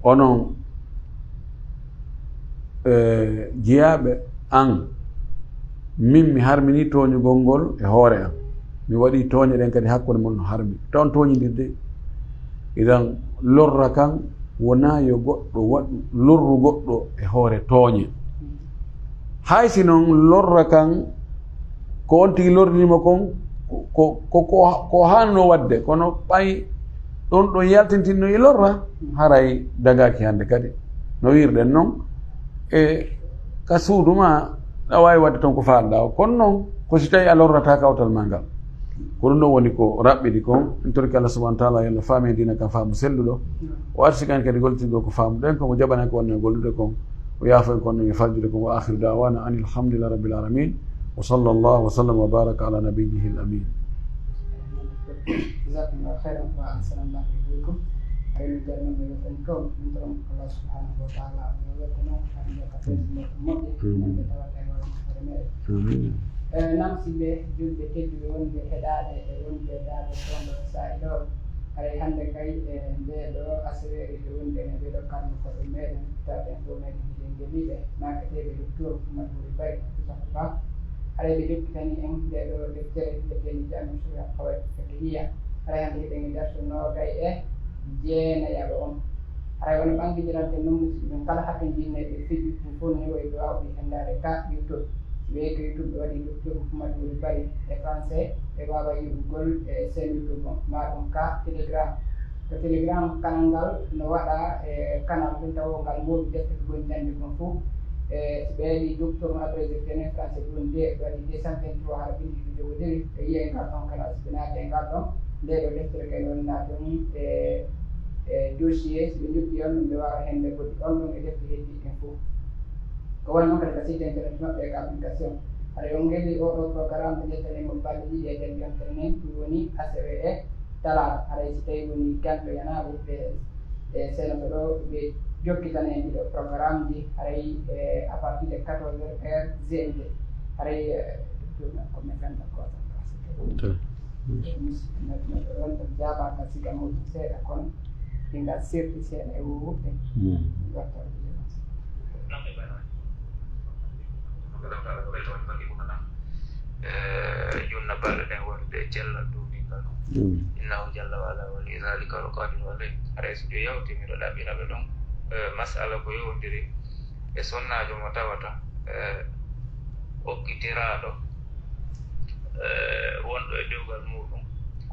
Onon, eh, jiyaaɓe an, min mi harmini tooñugol ngol e hoore am. Mi waɗi tooñe ɗen kadi hakkunde mon no harmi. Taw on tooñindirde. Idan lorra kan wonaa yo goɗɗo waɗu, lorru goɗɗo e hoore tooñe. Hay si non lorra kan ko on tigi lorrinimo kon, ko, ko, ko, ko, ko hanno waɗde, kono ɓay ɗon, ɗon yaltintinno e lorra, haray dagaki hannde kadi. No wirɗen non, e ka suudu ma, a waawi waɗde toon ko faalɗaa o. Kono noon, ko si tawi a lorrata kawtal ma ngal. Ko ɗum ɗon woni ko raɓɓiɗi kon. En torike Allah subhanahu wa ta'ala, yo Allah faami en diina kan faamu selluɗo. O arsi kan kadi gollitirgol ko faamuɗen kon, o jaɓana ko wonno e gollude kon. O yaafo en ko wonno e fajjude kon. Wa akhiru da'wana anil hamdulillahi rabbil alamin. Wa sallallahu wa sallam wa baraka ala nabiyyihil amin. Jazakumullahu khairan wa ahsanallahu ilaykum. Ay, min jarnama yo tan ko min tan Allah subhanahu wa ta'ala o weltano hande ka fes mo moƴƴe. Amin. Hande tawata e wala hoore meɗen. Amin. Eh, nam siɓe julɓe tedduɓe wonɓe heɗaade e wonɓe daaɓe toon ɗo saa'i ɗo. Haray hannde kay e ndee ɗo aseweere nde wonɗen e ɓee ɗo karnukoɓe meɗen, tawɗen ɗo meɗen hiɗen ngeliiɓe, naaketeeɓe Doktor Mouhamadou Wuri Bari, hafisahullah. Haray ɓe jokkitani en ndee ɗo deftere wiyeteende Jaamiu Sharhi Al Qawaid Al Fiqhiyya. Haray hannde hiɗen e darsu noogay e jeenayaɓo on. Haray wano ɓanngindiranten non, musidɓe men kala hakkindinneeɓe e fiji ɗum fof ne wawi ɓe waawde henndaade ka YouTube. Si ɓe yehi to YouTube ɓe waɗi Doktor Mouhamadou Wuri Bari e français, ɓe waawa yi'ugol e chaîne YouTube on, maa ɗum ka Telegram. Ko Telegram kanal ngal no waɗa e kanal ɗum tawo ngal mawɗi defte ko woni jannde kon fof. E si ɓe waɗi Docteur Mouhamadou Wuri Bari français ɗum de ɓe waɗi deux cent vingt-trois hara bindi ɗum jogodiri, ɓe yi'ay ngal ɗon kanal, si ɓe naati e ngal ɗon, nde ɗo deftere kay woni naatun e, e dossier, si ɓe njokki on ɗum ɓe waawa hennde goɗɗi on ɗon e defte heddiiɗe ɗen fof. Ko woni noon kadi ka site internet maɓɓe e ka application. Haɗa yo ngeli oo ɗoo programme ɓe njettani mo balɗe ɗiɗi e nder yontere nden, ɗum woni asewe e talaata. Haray si tawii woni ganto yanaɓe ɓe, e seenoto ɗo ɓe jokkitana en ɗiɗo programme ji, haray, e, à partir de quatorze heures heure G M T. Haray, e, docteur men ko men ganndo ko tan. Musidɓe men ɗo ɗon ɗon jaabaaka siga muɗum seeɗa kono ɗi ngal serti seeɗa e wuuɓe. Junna balɗe ɗen wonde e cellal duumingal. Innahu jalla wa ala wali zalika wal qadiru alayh. Haray so ɗum yawti miɗo ɗaɓɓira ɓe ɗon masala ko yowndiri e sonnaajo mo tawata okkitiraaɗo wonɗo e dewgal muuɗum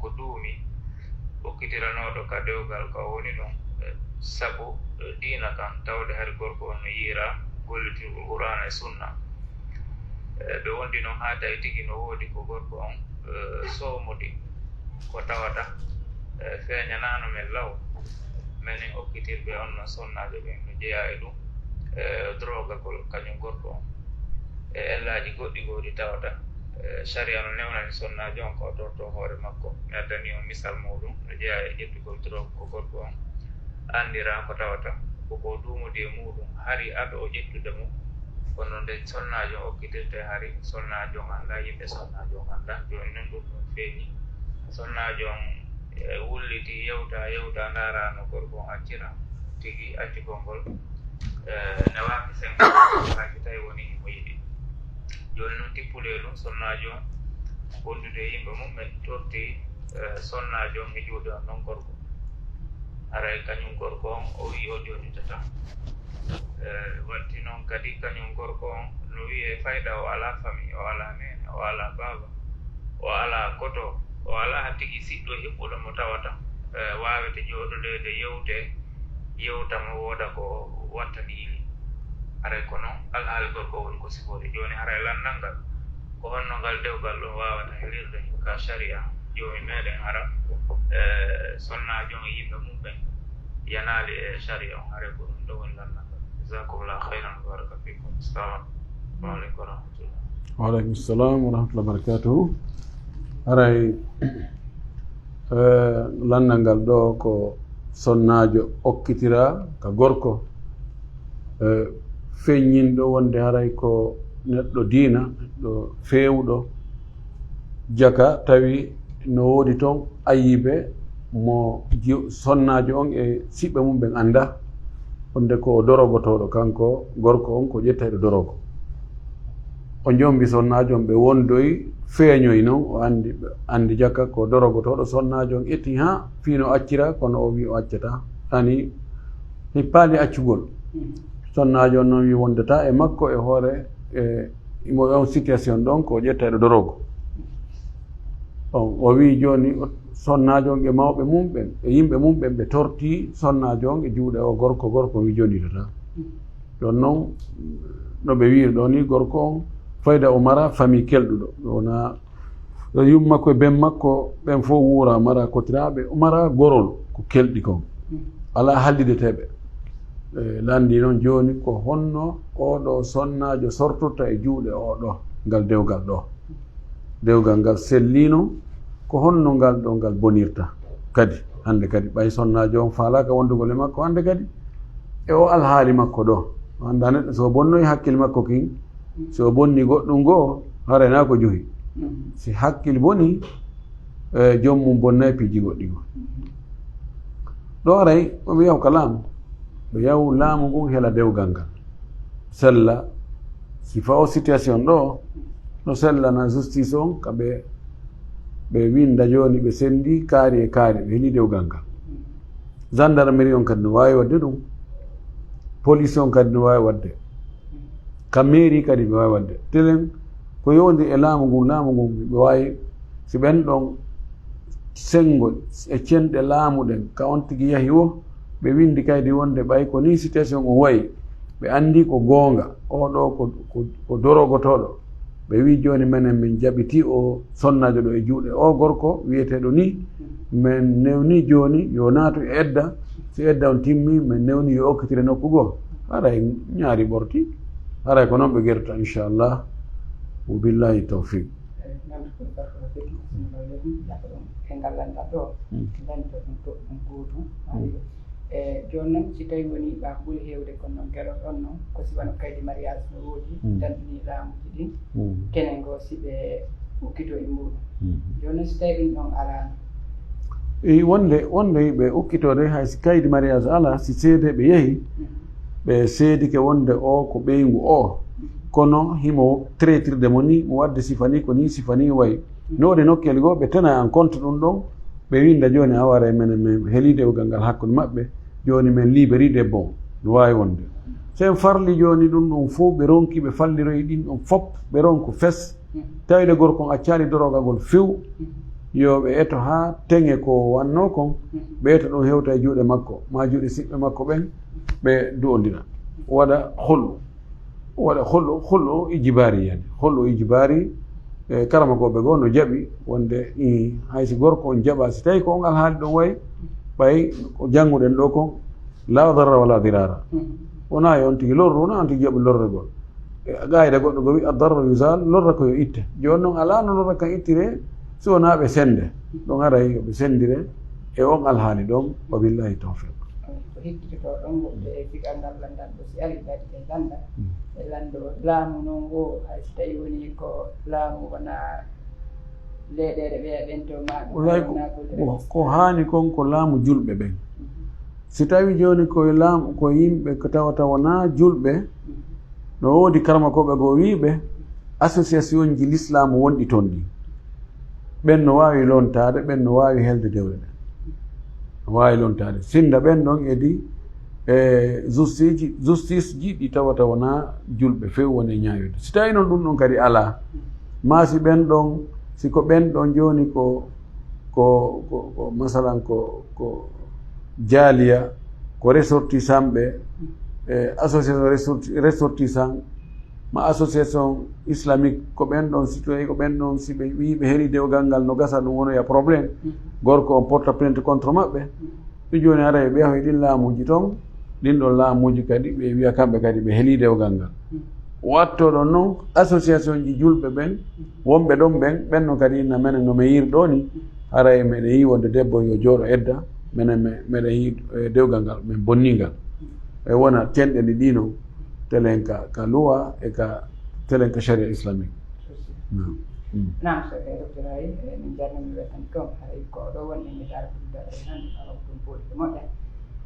ko duumi, okkitiranooɗo ka dewgal ka o woni ɗon sabu diina kan, tawde hari gorko on no yiira gollitirgol Qur'aana e Sunna. Ɓe wondi non haa tawi tigi no woodi ko gorko on soomodi ko tawata feeñanaano men law. Menen okkitirɓe on non sonnaajo ɓen no jeyaa e ɗum drogagol kañum gorko on e ellaaji goɗɗi goo ɗi tawata sharia no newnani sonnaajo on ko o tortoo hoore makko. Mi addani on misal muuɗum no jeyaa e ƴettugol drogue ko gorko on anndiraa ko tawata ko ko duumodi e muuɗum hari ado o ƴettude mo. Kono nde sonnaajo on okkitirtee hari sonnaajo on anndaa yimɓe sonnaajo on anndaa. Jooni non ɗum ɗum feeñi. Sonnaajo on wulliti yewta yewta ndaaraa no gorko on accira tigi accugol ngol newaaki sen hay so tawi wonii himo yiɗi. Jooni non tippude e ɗum sonnaajo on wondude e yimɓe mum ɓen torti sonnaajo on e juuɗe on non gorko. Haray kañum gorko on o wi'i o jooɗitata. Watti non kadi kañum gorko on no wi'e fayda o alaa famille, o alaa neene, o alaa baaba, o alaa koto, o alaa tigi siɗɗo hiɓɓuɗo mo tawata waawete jooɗodeede yewte yewta mo wooda ko wattani yili. Haray ko non alhaali gorko woni ko sifoore. Jooni haray lanndal ngal ko honno ngal dewgal ɗum waawata helirde ka sharia joomi meɗen hara sonnaajo on e yimɓe mum ɓen yanaali e sharia on. Haray ko ɗum ɗo woni lanndal ngal. Jazakumullahu khairan wa baraka fikum. Assalamu alaikum wa rahmatullah. Wa alaikum salam wa rahmatullahi wa barakatuhu. Haray lanndal ngal ɗo ko sonnaajo okkitira ka gorko. Feññinɗo wonde haray ko neɗɗo diina, neɗɗo feewuɗo jaka, tawi no woodi toon ayibe mo sonnaajo on e siɓɓe mum ɓen annda, wonde ko o dorogotooɗo kanko gorko on, ko ƴettayɗo dorogo. O jombi sonnaajo on, ɓe wondoyi, feeñoyi non, o anndi anndi jaka ko dorogotooɗo. Sonnaajo on ƴetti haa fii no accira, kono o wi o accataa, ani hippaali accugol. Sonnaajo on non wi wondataa e makko e hoore e imo on situation ɗon ko ƴettayɗo dorogo. On o wi jooni sonnaajo on e mawɓe mum ɓen e yimɓe mum ɓen ɓe torti sonnaajo on e juuɗe o gorko, gorko wi jooni yiɗataa. Ɗon non no ɓe wiiri ɗo ni gorko on fayda o mara famille kelɗuɗo, wona yum makko e ben makko ɓen fof wuura mara kotiraaɓe, o mara gorol ko kelɗi kon alaa hallideteeɓe. E, lanndii noon jooni, ko honno oo ɗoo sonnaajo sortorta e juuɗe oo ɗoo, ngal dewgal ɗoo? Dewgal ngal selliino, ko honno ngal ɗoo ngal bonirta kadi? Hannde kadi, ɓay sonnaajo on faalaaka wondugol e makko hannde kadi, e oo alhaali makko ɗoo. O anndaa neɗɗo so o bonnoyi hakkil makko kin, so o bonni goɗɗum goo, haray naa ko juhi. Si hakkil boni, e, joom mum bonnay piiji goɗɗi goo. Ɗo haray, o ɓe yahu ka laamu. Ɓe yahu laamu ngun hela dewgal ngal. Sella, si fa o situation ɗo, no sellana justice on, ka ɓe, ɓe winda jooni, ɓe sendi kaari e kaari, ɓe heli dewgal ngal. Gendarmerie on kadi no waawi waɗde ɗum. Police on kadi no waawi waɗde. Ka mairie kadi ɓe waawi waɗde. Telen ko yowndi e laamu ngun, laamu ngun ɓe waawi, si ɓen ɗon sengo e cenɗe laamu ɗen, ka on tigi yahi wo, ɓe windi kaydi wonde ɓay ko ni situation on wayi, ɓe andi ko goonga, oo ɗoo ko, ko, ko dorogotooɗo. Ɓe wi jooni menen min jaɓiti o sonnaajo ɗo e juuɗe oo gorko wiyeteeɗo ni, min newni jooni yo naatu e edda, si edda on timmi, min newni yo okkitire nokku goo. Haray ñaari ɓorti, haray ko noon ɓe gerta, inchallah. Wa billahi tawfiq. Eyi, nande ko Barka Seck, sinno leydi, jaka ɗum e ngal lanndal ɗo, Mm. lanndo ɗum to ɗum gootum. Mm. E jooni noon, si tawi woni ɓa ɓuri heewde, kono noon gelo ɗon noon, ko si wano kaydi mariage no woodi, Mm. danɗini laamuji ɗin, Mm. kenen goo si ɓe ukkito e muɗum. Mm. Jooni noon, si tawi ɗum ɗon alaano? Eyi, wonde, wonde ɓe ukkitode, hay si kaydi mariage ala, si seedeeɓe yehi, Mm. ɓe seedike wonde o ko ɓeyngu o, Mm. kono himo traitirde mo ni, mo wadde sifa ni, ko ni sifa ni wayi. Mm. No waɗi nokkeeli goo, ɓe tena en compte ɗum ɗon, ɓe winda jooni, a wara e menen, men heli dewgal ngal hakkunde maɓɓe, jooni men libéri debbo on. No waawi wonde. Si en farli jooni ɗum ɗon fof, ɓe ronki, ɓe falliroyi ɗin ɗon fop, ɓe ronku fes. Mhm. Tawi ɗe gorko on accaali dorogagol few, Mhm. yo ɓe eto haa teŋe ko wannoo kon, Mhm. ɓe eto ɗum hewta e juuɗe makko, maa juuɗe siɓɓe makko ɓen, ɓe du'ondira. Waɗa hul'u. Waɗa hul'u, hul'u ijbaari yani. Hul'u ijbaari, e, karamokooɓe goo no jaɓi wonde, i, hay si gorko on jaɓa, si tawi ko on alhaali ɗon wayi, ɓay ko jannguɗen ɗo kon, laa darara walaa diraara. Mhm. Wonaa yo on tigi lorru, wonaa on tigi jaɓi lorregol. E, qaayida goɗɗo go wi, ad-dararu yuzal, lorra ko yo itte. Jooni noon alaa no lorra kan ittire, si wonaa ɓe sende. Ɗon haray yo ɓe sendire e on alhaali ɗon, wa billahi tawfiq. Ko hekkitoto ɗon, woɓɓe e figal ngal lanndal ɗo, si ari kadi ɓe lannda, Mm. ɓe lanndo laamu noon ngoo, hay si tawi woni ko laamu wonaa leyɗeele ɓeya ɓen to, maa ɗum Wallahi ko, wonaa golle ko, ɓen. Ko haani kon ko laamu julɓe ɓen. Mhm. Si tawi jooni ko e laamu, ko yimɓe ko tawata wonaa julɓe, Mhm. no woodi karamokooɓe goo wiiɓe, association ji lislaamu wonɗi toon ɗi. Ɓen no waawi lontaade, ɓen no waawi helde dewle ɗen. No waawi lontaade. Sinda ɓen ɗon edi, e, justice ji, justice ji ɗi tawata wonaa julɓe few woni e ñaawirde. Si tawi noon ɗum ɗon kadi alaa, maa si ɓen ɗon, si ko ɓen ɗon jooni ko, ko, ko, ko masalan ko, ko jaaliya, ko ressortissant ɓe, e, association ressorti-, ressortissant, ma association islamique, ko ɓen ɗon, si tawi ko ɓen ɗon, si ɓe wii ɓe heli dewgal ngal, no gasa ɗum wonoya problème. Mhm. Gorko on porta plainte contre maɓɓe. Mhm. Ɗum jooni haray ɓe yahoy ɗin laamuuji toon, ɗin ɗon laamuuji kadi ɓe wiya kamɓe kadi ɓe heli dewgal ngal. Mhm. Wattoɗon noon association ji julɓe ɓen, Mhm. wonɓe ɗon ɓen, ɓen no kadi inna menen no men yir ɗo ni, Mhm. haray meɗen yii wonde debbo yo jooɗo edda, menen me-, meɗen yii, eh, dewgal ngal, men bonni ngal. E wona tenɗe ɗi ɗi noon, telen ka, ka luwa e ka, telen ka sharia islamique. Naam. Mm. Naam, so ke docteur hay, eh, min jarnii ɓe tan toon, haray ko ɗo wonɗen e darade hannde, kala ko ɗum booɗi ko moƴƴa.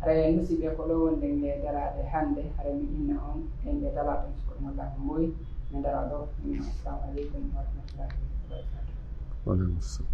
Haray musidɓe, ko ɗo wonɗen e darade hannde, haray min inna on, en e dala toon so ko ɗum Allah ko mboyi, min dara ɗo, min assalamu aleykum wa rahmatullahi wa barakatuh. Wa aleykum salam.